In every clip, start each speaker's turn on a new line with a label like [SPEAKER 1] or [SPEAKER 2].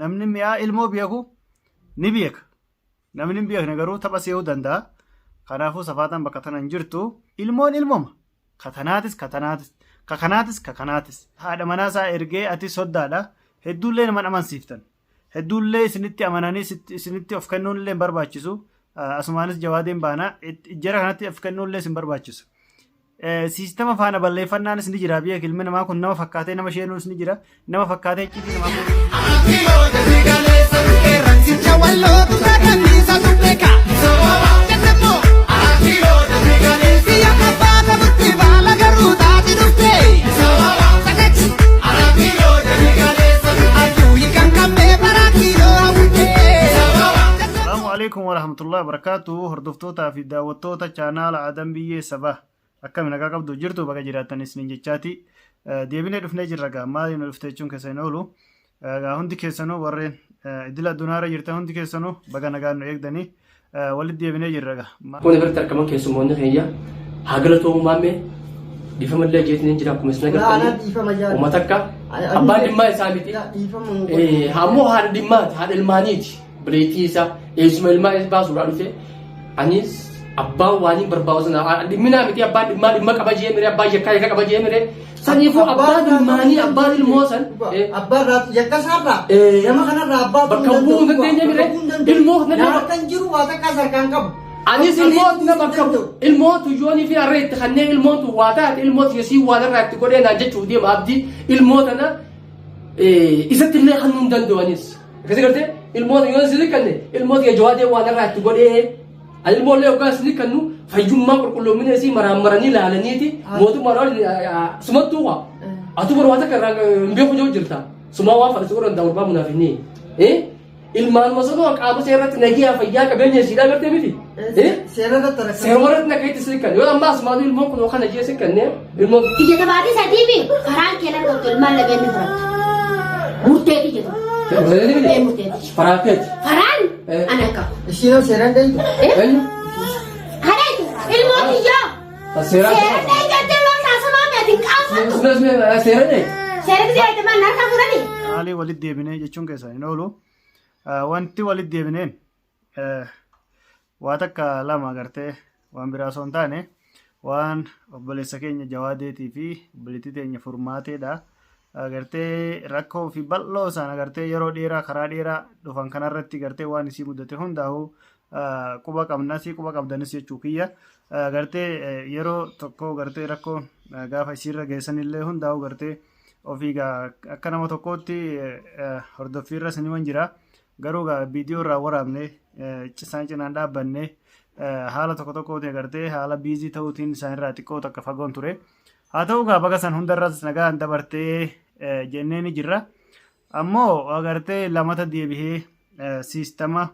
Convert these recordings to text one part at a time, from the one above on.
[SPEAKER 1] Namni mi'aa ilmoo beeku ni beeka. Namni hin beekne garuu tapha se'uu danda'a. Kanaafuu safaataan bakka tana hin jirtu. Ilmoon ilmoma. Katanaatis katanaatis. Kakanaatis kakanaatis. Haadha manaa isaa ergee ati soddaadha. Hedduullee nama amansiiftan. Hedduullee isinitti amananii isinitti of kennuun illee hin barbaachisu. Asumaanis jawaadeen baana. Jara kanatti of kennuun illee isin barbaachisu. Siistama faana balleeffannaanis ni jira. Biyya ilmi namaa kun nama fakkaatee nama sheenuunis ni jira. Nama fakkaatee icciitii namaa guutuu. Salaamu alaikum warahmatullahi wabarakatuh. Hordoftootaa fi daawwattoota chaanaala Adam Biyyee Sabaa. Akkami nagaa qabdu jirtu baga jiraattan isiniin jechaati. Deebinee dhufnee jirra gaa maaliin nu dhufte jechuun keessa hin oolu. Gaa hundi keessanuu warreen idila addunyaarra jirtan hundi keessanuu baga nagaan nu eegdanii walitti deebinee jirra gaa.
[SPEAKER 2] Kun biratti argaman keessummoonni keenya haa galatoomu maammee dhiifamallee jeetiniin jira akkuma isin agartanii uummata akka abbaan dhimmaa isaa miti. Ammoo haadha dhimmaati haadha ilmaaniiti. Obboleettii isaa eessuma ilmaa isaa baasuudhaa dhufe anis abbaan waan hin barbaadu sana dhimminaa miti abbaan dhimmaa dhimma qaba jee mire abbaan yakkaa yakka qaba jee mire saniifuu abbaan ilmaanii abbaan ilmoo san
[SPEAKER 3] Abbaan yakka isaarraa nama kanarraa abbaa
[SPEAKER 2] Bakka bu'uu hin dandeenye mire ilmoo
[SPEAKER 3] nama Nyaata hin jiru waa takka harkaan qabu.
[SPEAKER 2] Anis ilmoo na bakka bu'u ilmoo tuyyoonii fi harree itti kanneen ilmoon tun waa taate ilmoo tiyya waan irraa itti godhee naan jechuuf deema abdii ilmoo tana isatti illee kannuu hin danda'u anis. Akkasii gartee ilmoota yoo isin kanne ilmoota kee jawaadee waan irraa itti godhee ani ilmoollee yookaan isin kannu fayyummaa qulqulloomina isii maraammaranii ilaalaniiti mootummaan waliin sumattuu waa atu bara waa takka irraa hin beeku jiru jirta sumaa waan fadhisu godhan daawwarbaa munaafinni ilmaan masonoo qaama seerratti nagiyaa fayyaa qabeenya isiidhaa gartee miti
[SPEAKER 3] Seera irratti rakkate.
[SPEAKER 2] seeruma irratti nageetti isin kanne yoo ammaa asumaatu ilmoon kun kana jee isin kanne ilmoon
[SPEAKER 4] Tiyya tabaatii sadiifi karaan kee largattu ilmaan lameen ni furatta. Murtee tiyya tokko. Ee murtee tiyya.
[SPEAKER 2] Faraateeti.
[SPEAKER 4] Faraan ana qabu.
[SPEAKER 3] Ishiin hoo seeraan deemtu.
[SPEAKER 2] Eenyu?
[SPEAKER 4] Hareetu ilmoo tiyyaa.
[SPEAKER 2] Seeraan.
[SPEAKER 4] Seera deeggartee loon taasifamaa meetiin qaanfattu.
[SPEAKER 2] Seera deeg.
[SPEAKER 4] Seera gisee ayitamaan harkaa furanii.
[SPEAKER 1] Haalii walitti deebinee jechuun keessan hin oolu. Wanti walitti deebineen Waa takka lama agartee waan biraa osoo hin taane waan obboleessa keenya Jawaadeetii fi obboleettii teenya Furmaateedha. Agartee rakkoo fi bal'oo isaan agartee yeroo dheeraa karaa dheeraa dhufan kanarratti agartee waan isii mudate hundaa'u quba qabnas quba qabdanis jechuu kiyya. Agartee yeroo tokko agartee rakkoo gaafa isiirra geessanillee hundaa'u agartee ofii akka nama tokkootti hordoffiirra siniman jira. Garuu egaa viidiyoo irraa waraabne isaan cinaan dhaabbanne haala tokko tokkootiin agartee haala biizii ta'uutiin isaanirraa xiqqoo takka fagoon ture. Haa ta'u egaa baga san hundarras nagaan dabartee jennee ni jirra. Ammoo agartee lamata deebihee siistama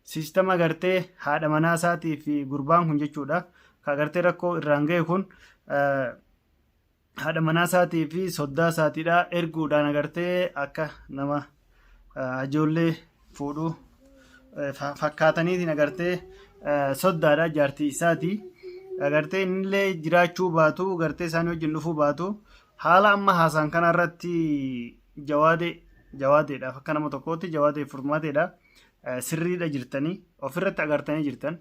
[SPEAKER 1] siistama agartee haadha manaa isaatii fi gurbaan kun jechuudha. Ka agartee rakkoo irraan ga'e kun haadha manaa isaatii fi soddaa isaatiidha erguudhaan agartee akka nama ijoollee fuudhu fakkaataniitiin agartee soddaadha jaartii isaati agartee innillee jiraachuu baatu agartee isaanii wajjin dhufuu baatu haala amma haasaan kana irratti jawaadee jawaadeedhaaf akka nama tokkootti jawaadee furmaateedha sirriidha jirtanii ofirratti agartanii jirtan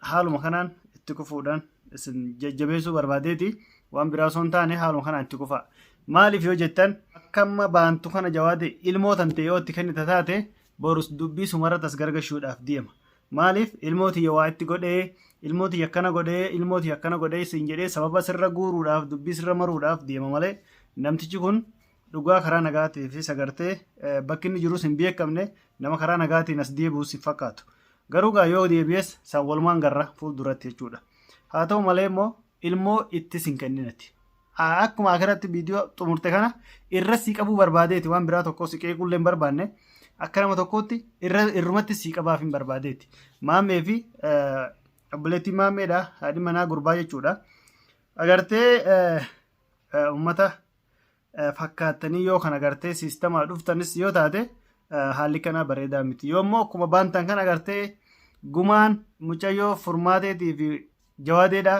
[SPEAKER 1] Haaluma kanaan itti kufuudhaan isin jajjabeessuu barbaadeeti waan biraa osoo hin taane haaluma kanaan itti kufaa. Maaliif yoo jettan akka amma baantu kana jawaade ilmoo tante yoo itti kennita taate borus dubbii sumarratti as gargashuudhaaf deema. Maaliif ilmoo tiyya waa itti godhee ilmoo tiyya akkana godhee ilmoo tiyya akkana godhee siin jedhee sababa sirra guuruudhaaf dubbii sirra maruudhaaf deema malee namtichi kun dhugaa karaa nagaatii fi sagartee bakki inni jirus hin beekamne nama karaa nagaatiin as deebi'us hin fakkaatu. Garuu gaa yoo deebi'es san walumaan garra fuulduratti jechuudha. Haa ta'u malee immoo ilmoo ittis hin kenninati. Akkuma akiratti viidiyoo xumurte kana irra sii qabuu barbaadeeti waan biraa tokko si qeequllee hin barbaanne akka nama tokkootti irra irrumatti sii qabaaf hin barbaadeeti. Maammee fi obboleettiin maammeedha haadhi manaa gurbaa jechuudha. Agartee uummata fakkaattanii yoo kana gartee siistamaa dhuftanis yoo taate haalli kanaa bareedaa miti. Yoo immoo akkuma baantan kana gartee gumaan mucayyoo furmaateetii fi jawaadeedha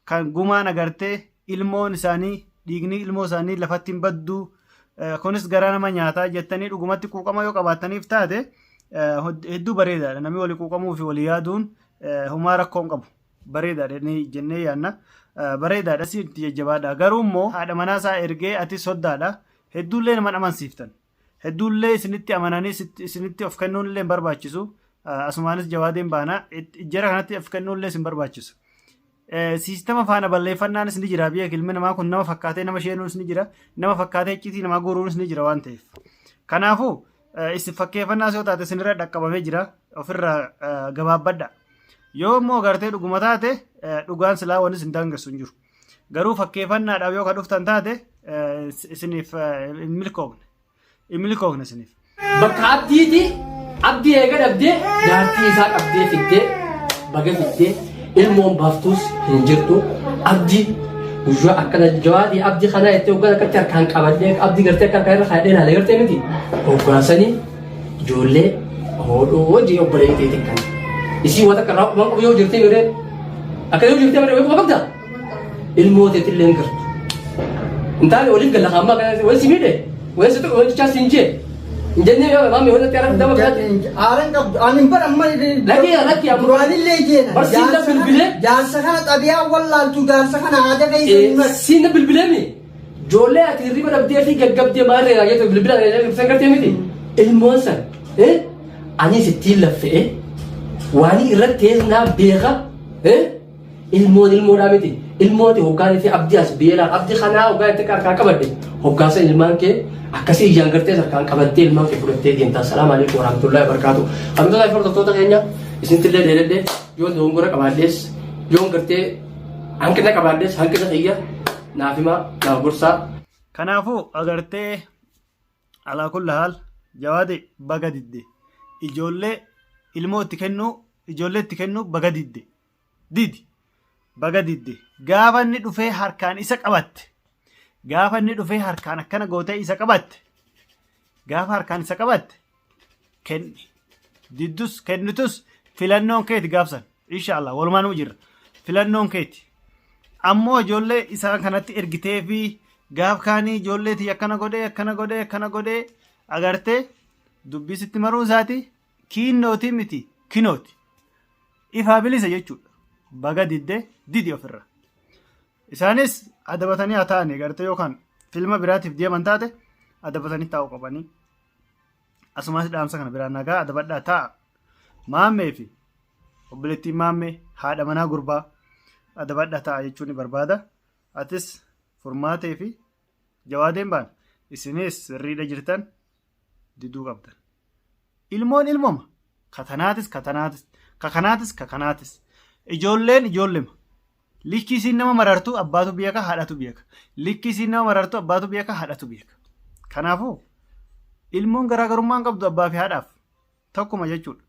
[SPEAKER 1] kan gumaan agartee ilmoon isaanii dhiigni ilmoo isaanii lafatti hin badduu Kunis garaa nama nyaataa jettanii dhugumatti quuqama yoo qabaattaniif taate hedduu bareedaadha. Namni walii quuqamuu fi walii yaaduun humaa rakkoo hin qabu. Bareedaadha jennee yaadna. Bareedaadha si itti jajjabaadha. Garuu immoo haadha manaa isaa ergee ati soddaadha. Hedduullee nama amansiiftan. Hedduullee isinitti amananii isinitti of kennuun illee hin barbaachisu. Asumaanis jawaadeen baana. Jara kanatti of kennuun illee isin barbaachisu. Siistama faana balleeffannaanis ni jira biyya ilmi namaa kun nama fakkaatee nama sheenuunis ni jira nama fakkaatee iccitii namaa guuruunis ni jira waan ta'eef. Kanaafuu isin fakkeeffannaas yoo taate isinirra dhaqqabamee jira ofirraa gabaabbadha. Yoo immoo gartee dhuguma taate dhugaan silaa wanni isin daangessu hin jiru. Garuu fakkeeffannaadhaaf yoo ka dhuftan taate isiniif hin milkoofne. Hin milkoofne isiniif.
[SPEAKER 2] Bakka abdiiti abdii eega dhabdee jaartii isaa qabdee fiddee baga fiddee ilmoon baaftuus hin jirtu abdii guyyaa akkana jawaadii abdii kanaa jettee hoggaan akkatti harkaan qabadhee abdii gartee akka harkaan irra kaa'ee ilaale gartee miti hoggaasanii ijoollee hodhoo hojii obboleettii teetiin kana isii wata akka irraa quban qabu yoo jirtee miree akka yoo jirtee miree quba qabda ilmoo teetillee hin gartu hin taane waliif galla kaammaa kana wal si miidhe wal si tuqe wal jechaa siin jee hin jennee yoo maamii wal natti arabda bakka
[SPEAKER 3] Aaran qabdu. Ani hin bara amma.
[SPEAKER 2] Lakki, lakki, amma-
[SPEAKER 3] Duraanillee jeena.
[SPEAKER 2] Barsiin na bilbilee.
[SPEAKER 3] Jaarsa kana xabiyaa wallaaltu jaarsa kana aada keessa hin maru.
[SPEAKER 2] Siin na bilbilee mi? Ijoollee ati hirriba dhabdee fi gaggabdee maarree naa jettu bilbila san gartee miti. Ilmoon san anis ittiin laffe'e waan irratti naa beeka Ilmoon ilmoodhaa miti. Ilmooti hoggaan fi abdii as beelaa abdii kanaa hoggaan itti harkaa qabadde hoggaa san ilmaan kee akkasii iyyaan gartee harkaan qabattee ilmaan kee fudhattee deemtaa. Salaam alaikum warahmatullahi wabarakatuh. Kabajamtoota fi hordoftoota keenya isinittillee dheeredhe yoon dogongora qabaadhees yoon gartee hanqina qabaadhees hanqina kiyya naaf himaa naaf gorsaa.
[SPEAKER 1] Kanaafuu agartee alaa kulli haal jawaade baga didde ijoollee ilmoo itti kennuu ijoollee itti kennuu baga didde didi baga didde gaafa inni dhufee harkaan isa qabatte gaafa inni dhufee harkaan akkana gootee isa qabatte gaafa harkaan isa qabatte kenni diddus kennitus filannoon keeti gaafsan inshaallah walumaanuu jirra filannoon keeti ammoo ijoollee isaan kanatti ergitee fi gaaf kaanii ijoollee tiyya akkana godhee akkana godhee akkana godhee agartee dubbii sitti maruu isaati kiinnooti miti kinooti ifaa bilisa jechuudha. Baga didde didi ofirra. Isaanis adabatanii haa ta'anii gartee yookaan filma biraatiif deeman taate adabatanii taa'uu qabanii. Asumas dhaamsa kana biraan nagaa adabadhaa taa'a. Maammee fi obboleettiin maammee haadha manaa gurbaa adabadhaa taa'a jechuun ni barbaada. Atis furmaatee fi jawaadeen baana. Isinis sirriidha jirtan diduu qabdan. Ilmoon ilmoma. Katanaatis katanaatis. Kakanaatis kakanaatis. Ijoolleen ijoollema. Likki isiin nama marartu abbaatu beeka haadhatu beeka. Likki isiin nama marartu abbaatu beeka haadhatu beeka. Kanaafuu ilmoon garaagarummaa hin qabdu abbaa fi haadhaaf tokkuma jechuudha.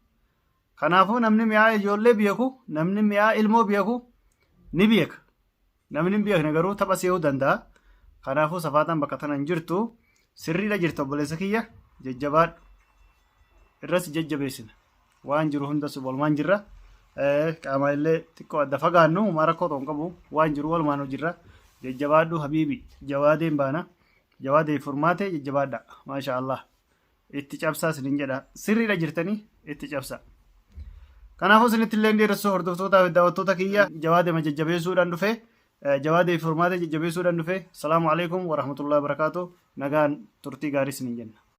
[SPEAKER 1] Kanaafuu namni mi'aa ijoollee beeku namni mi'aa ilmoo beeku ni beeka. Namni hin beekne garuu tapha se'uu danda'a. Kanaafuu safaataan bakka tana hin jirtu. Sirriidha jirta obboleessa kiyya jajjabaadhu. Irras jajjabeessina. Waan jiru hundas walumaan jirra. Qaamaan illee xiqqoo adda fagaannu homaa rakkoo tokko hin qabu. Waan jiru walumaan jirra. Jajjabaadhu habiibi. Jawaadeen baana. Jawaadee furmaate jajjabaadha. Maasha Allah. Itti cabsaa isinin jedha. Sirriidha jirtanii itti cabsaa. Kanaafuu isinitti illee dheeressuu hordoftootaa fi daawwattoota kiyya jawaadema jajjabeessuudhaan dhufe jawaadee fi furmaata jajjabeessuudhaan dhufe. Salaamu alaikum warahmatullahi wabarakaatu. Nagaan turtii gaarii isinin jenna.